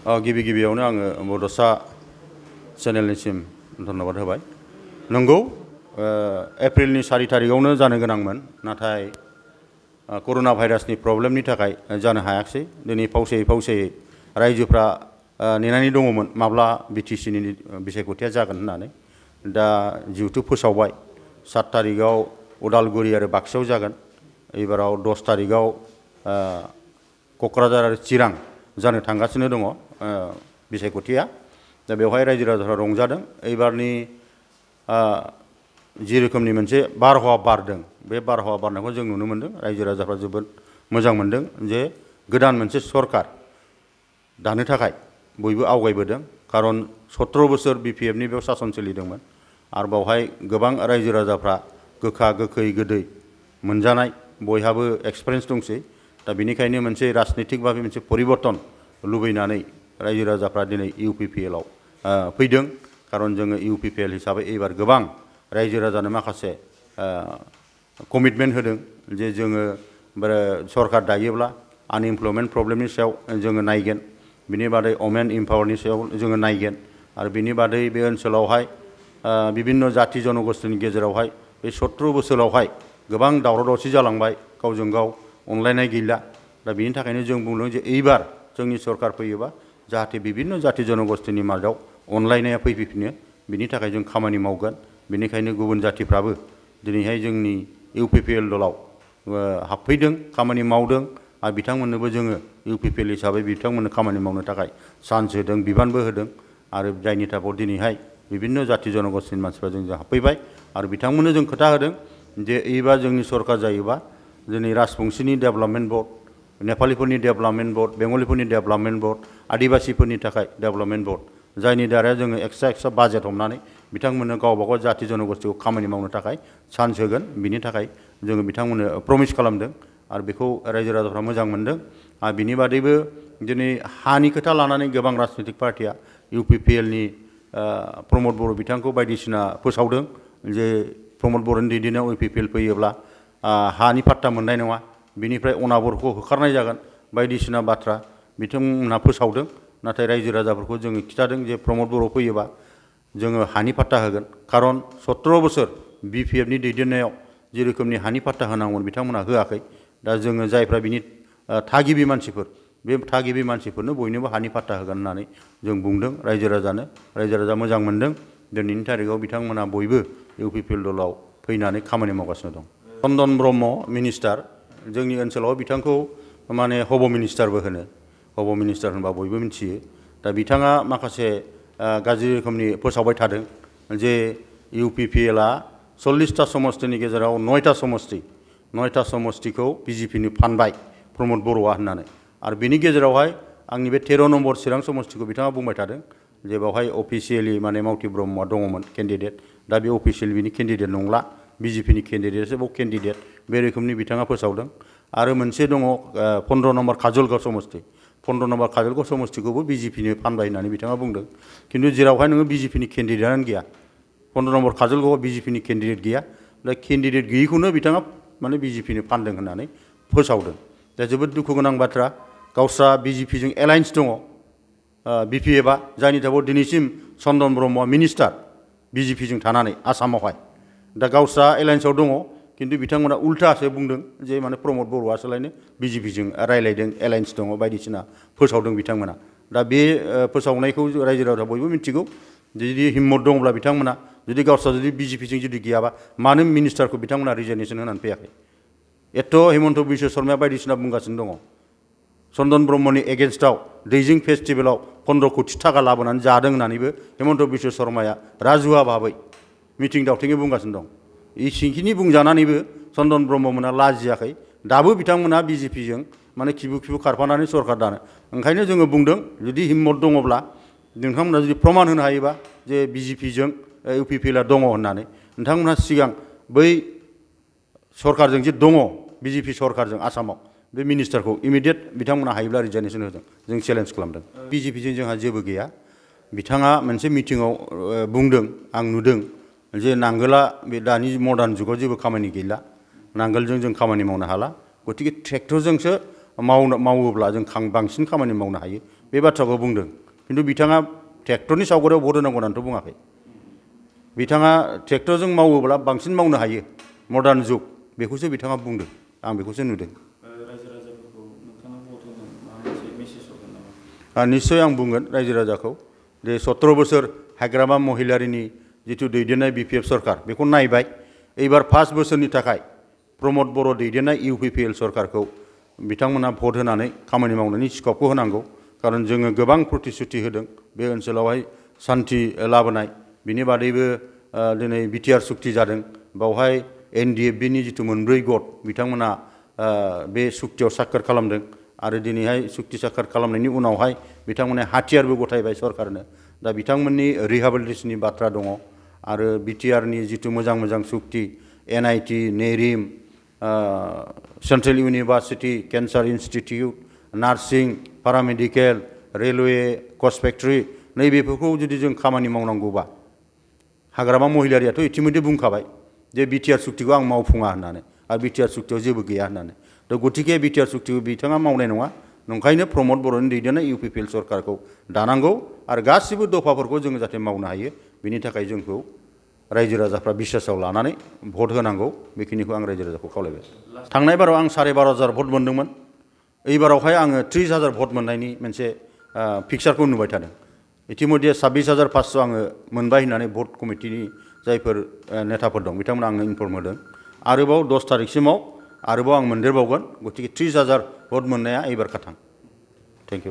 गिबि गिबियावनो आङो बड'सा चेनेलनिसिम धन्यबाद होबाय। नंगौ एप्रिलनि 4 तारिखआवनो जानो गोनांमोन, नाथाय कर'ना भाइरासनि प्रब्लेमनि थाखाय जानो हायाखिसै। दिनै फावसेयै रायजोफ्रा नेनानै दङमोन माब्ला बिटिसिनि बिसायख'थिया जागोन होननानै। दा जिहेतु फोसावबाय 7 तारिखआव उदालगुरि आरो बाक्सायाव जागोन, एबाराव 10 तारिखआव क'क्राझार आरो चिरां जानो थांगासिनो दङ बिसायख'थिया। दा बेवहाय रायजो राजाफ्रा रंजादों। एबारनि जि रोखोमनि मोनसे बारहावा बारदों, बे बारहावा बारनायखौ जों नुनो मोन्दों। रायजो राजाफ्रा जोबोद मोजां मोन्दों जे गोदान मोनसे सरकार दानो थाखाय बयबो आवगायबोदों। खारन 17 बोसोर बिपिएफनि बेयाव सासन सोलिदोंमोन आरो बावहाय गोबां रायजो राजाफ्रा गोखा गोखै गोदै मोनजानाय बयहाबो एक्सपिरियेन्स दंसै। दा बेनिखायनो मोनसे राजनितिक भाबे मोनसे परिबर्तन लुबैनानै रायजो राजाफ्रा दिनै इउपिपिएलआव फैदों। खारन जोङो इउपिपिएल हिसाबै एबार गोबां रायजो राजानो माखासे कमिटमेन्ट होदों जे जोङो सरकार दायोब्ला आनइमप्लयमेन्ट प्रब्लेमनि सायाव जोङो नायगोन, बिनि बादै वमेन एम्पावारनि सायाव जोङो नायगोन, आरो बिनि बादै बे ओनसोलावहाय बिभिन्न जाति जनगोष्ठीनि गेजेरावहाय बे 17 बोसोरावहाय गोबां दावराव दावसि जालांबाय, गावजों गाव अनलायनाय गैला। दा बेनि थाखायनो जों बुंदों जे एबार जोंनि सरकार फैयोबा जाहाथे बिभिन्न जाति जनगोष्ठीनि मादाव अनलायनाया फैफिनो, बिनि थाखाय जों खामानि मावगोन। बेनिखायनो गुबुन जातिफ्राबो दिनैहाय जोंनि इउपिपिएल दलाव हाबफैदों, खामानि मावदों, आरो बिथांमोननोबो जोङो इउपिपिएल हिसाबै बिथांमोननो खामानि मावनो थाखाय चान्स होदों, बिबानबो होदों। आरो जायनि थाखाय दिनैहाय बिभिन्न जाति जनगोष्ठीनि मानसिफ्रा जोंजों हाबफैबाय आरो बिथांमोननो जों खोथा होदों जे एबार जोंनि सरकार जायोबा दिनै राजबंशीनि डेभेलपमेन्ट बर्ड, नेपालिफोरनि डेभेलपमेन्ट बर्ड, बेंगलिफोरनि डेभेलपमेन्ट बर्ड, आदिबासिफोरनि थाखाय डेभेलपमेन्ट बर्ड, जायनि दारै जोङो एक्सट्रा बाजेट हमनानै बिथांमोननो गावबा गाव जाति जनगोष्ठीखौ खामानि मावनो थाखाय चान्स होगोन। बिनि थाखाय जोङो बिथांमोननो प्रमिस खालामदों आरो बेखौ रायजो राजाफ्रा मोजां मोनदों। आरो बिनि बादैबो दिनै हानि खोथा लानानै गोबां राजनितिक पार्टिया इउपिपिएलनि प्रमद बर' बिथांखौ बायदिसिना फोसावदों जे प्रमद बर'नि दैदेननायाव इउपिपिएल फैयोब्ला हानि पाट्टा मोननाय नङा, बिनिफ्राय अनाबरखौ होखारनाय जागोन, बायदिसिना बाथ्रा बिथांमोनहा फोसावदों। नाथाय रायजो राजाफोरखौ जोङो खिथादों जे प्रमद बर' फैयोबा जोङो हानि पाट्टा होगोन। खारन 17 बोसोर बिपिएफनि दैदेननायाव जे रोखोमनि हानि पाट्टा होनांगौमोन बिथांमोनहा होआखै। दा जोङो जायफ्रा बिनि थागिबि मानसिफोर, बे थागिबि मानसिफोरनो बयनोबो हानि पाट्टा होगोन होननानै जों बुंदों रायजो राजानो। रायजो राजा मोजां मोनदों। दिनैनि तारिखआव बिथांमोनहा बयबो इउपिपिएल दलाव फैनानै खामानि मावगासिनो दं। चन्दन ब्रह्म मिनिस्टार, जोंनि ओनसोलाव बिथांखौ माने हब मिनिस्टारबो होनो, हब मिनिस्टार होनबा बयबो मिथियो। दा बिथाङा माखासे गाज्रि रोखोमनि फोसावबाय थादों जे इउपिपिएलआ 40टा समस्तिनि गेजेराव 9टा समस्तिखौ बिजेपिनो फानबाय प्रमद बर'आ होननानै। आरो बिनि गेजेरावहाय आंनि बे 13 नम्बर चिरां समस्तिखौ बिथाङा बुंबाय थादों जे बेवहाय अफिसियेलि माने मावथि ब्रह्मआ दङमोन केन्डिडेट, दा बे अफिसियेलि बिनि केन्डिडेट नंला, बिजेपिनि केन्डिडेटसो बाव केन्डिडेट, बे रोखोमनि बिथाङा फोसावदों। आरो मोनसे दङ 15 नम्बर काजलगाव समस्ति, 15 नम्बर काजलगाव समस्तिखौबो बिजेपिनो फानबाय होननानै बिथाङा बुंदों। खिन्थु जेरावहाय नोङो बिजेपिनि केन्डिडेटआनो गैया, 15 नम्बर काजलगावआव बिजेपिनि केन्डिडेट गैया, दा केन्डिडेट गैयैखौनो बिथाङा माने बिजेपिनो फानदों होननानै फोसावदों। दा जोबोद दुखु गोनां बाथ्रा। गावस्रा बिजेपिजों एलायन्स दङ बिपिएफआ, जायनि थाखाय दिनैसिम चन्दन ब्रह्मआ मिनिस्टार बिजेपिजों थानानै आसामावहाय। दा गावस्रा एलायन्सआव दङ, खिन्थु बिथांमोना उल्टासो बुंदों जे माने प्रमद बर'आसोलायनो बिजेपिजों रायलायदों, एलायन्स दङ, बायदिसिना फोसावदों बिथांमोना। दा बे फोसावनायखौ रायजो राजा बयबो मिथिगौ। जुदि हिम्मत दङब्ला बिथांमोना, जुदि गावस्रा जुदि बिजेपिजों जुदि गैयाबा मानो मिनिस्टारखौ बिथांमोना रिजाइनेसन होनानै फैयाखै? एथ' हिमन्त बिश्व शर्माया बायदिसिना बुंगासिनो दङ चन्दन ब्रह्मनि एगेन्स्टआव दैजिं फेस्टिभेलाव 15 कौटि थाखा लाबोनानै जादों होननानैबो हिमन्त बिश्व शर्माया राजुवा भाबै मिथिं दावथिङै बुंगासिनो दं। इसिखिनि बुंजानानैबो चन्दन ब्रह्ममोना लाजियाखै। दाबो बिथांमोना बिजेपिजों माने खिबु खिबु खारफानानै सरकार दानो। ओंखायनो जोङो बुंदों जुदि हिम्मत दङब्ला नोंथांमोना जुदि प्रमान होनो हायोबा जे बिजेपिजों इउपिपिएलआ दङ होननानै, नोंथांमोनहा सिगां बै सरकारजों जे दङ बिजेपि सरकारजों आसामाव, बे मिनिस्टारखौ इमिडियेट बिथांमोना हायोब्ला रिजाइनेसन होदों। जों चेलेन्ज खालामदों। बिजेपिजों जोंहा जेबो गैया। बिथाङा मोनसे मिटिङाव बुंदों, आं नुदों जे नांगोला बे दानि मडार्न जुगाव जेबो खामानि गैला, नांगोलजों जों खामानि मावनो हाला, गतिके ट्रेक्टरजोंसो मावोब्ला जों बांसिन खामानि मावनो हायो बे बाथ्राखौ बुंदों खिन्थु बिथाङा ट्रेक्टरनि सावगारियाव भट होनांगौ होननानैथ' बुङाखै बिथाङा ट्रेक्टरजों मावोब्ला बांसिन मावनो हायो मडार्न जुग बेखौसो बिथाङा बुंदों आं बेखौसो नुदों निश्चय आं बुंगोन रायजो राजाखौ जे 17 बोसोर हाग्रामा महिलारिनि जिथु दैदेननाय BPF सरकार बेखौ नायबाय एबार 5 बोसोरनि थाखाय प्रमद बर' दैदेननाय UPPL सरकारखौ बिथांमोना भट होनानै खामानि मावनायनि स्कपखौ होनांगौ खारन जोङो गोबां प्रतिश्रुति होदों बे ओनसोलावहाय सान्थि लाबोनाय बिनि बादैबो दिनै BTR सुक्ति जादों बावहाय NDFB-नि जिथु मोनब्रै गट बिथांमोना बे सुक्तियाव साक्कार खालामदों आरो दिनैहाय सुक्ति साक्कार खालामनायनि उनावहाय बिथांमोना हाथियारबो गथायबाय सरकारनो दा बिथांमोननि रिहेबिलिटेसननि बाथ्रा दङ आरो BTR-नि जिथु मोजां मोजां सुक्ति NIT NERIM central university cancer institute nursing paramedical railway coach factory नैबेफोरखौ जुदि जों खामानि मावनांगौबा हाग्रामा महिलारियाथ' इतिमध्य बुंखाबाय जे BTR सुक्तिखौ आं मावफुङा होननानै आरो BTR सुक्तियाव जेबो गैया होननानै दा गतिके BTR सुक्तिखौ बिथाङा मावनाय नङा नंखायनो प्रमद बर'नि दैदेननाय UPPL सरकारखौ दानांगौ आरो गासिबो दफाफोरखौ जोङो जाहाथे मावनो हायो बिनि थाखाय जोंखौ रायजो राजाफ्रा बिसासाव लानानै भट होनांगौ बेखिनिखौ आं रायजो राजाखौ खावलायबाय थांनाय बाराव आं 12,500 भट मोनदोंमोन एबारावहाय आङो 30,000 भट मोननायनि मोनसे पिक्सारखौ नुबाय थादों इतिमध्य 26,500 आङो मोनबाय होननानै भट कमिटिनि जायफोर नेताफोर दं बिथांमोना आंनो इनफर्म होदों आरोबाव 10 तारिखसिमाव आरोबाव आं मोनदेरबावगोन गतिके 30,000 भट मोननाया एबार खाथां थेंक इउ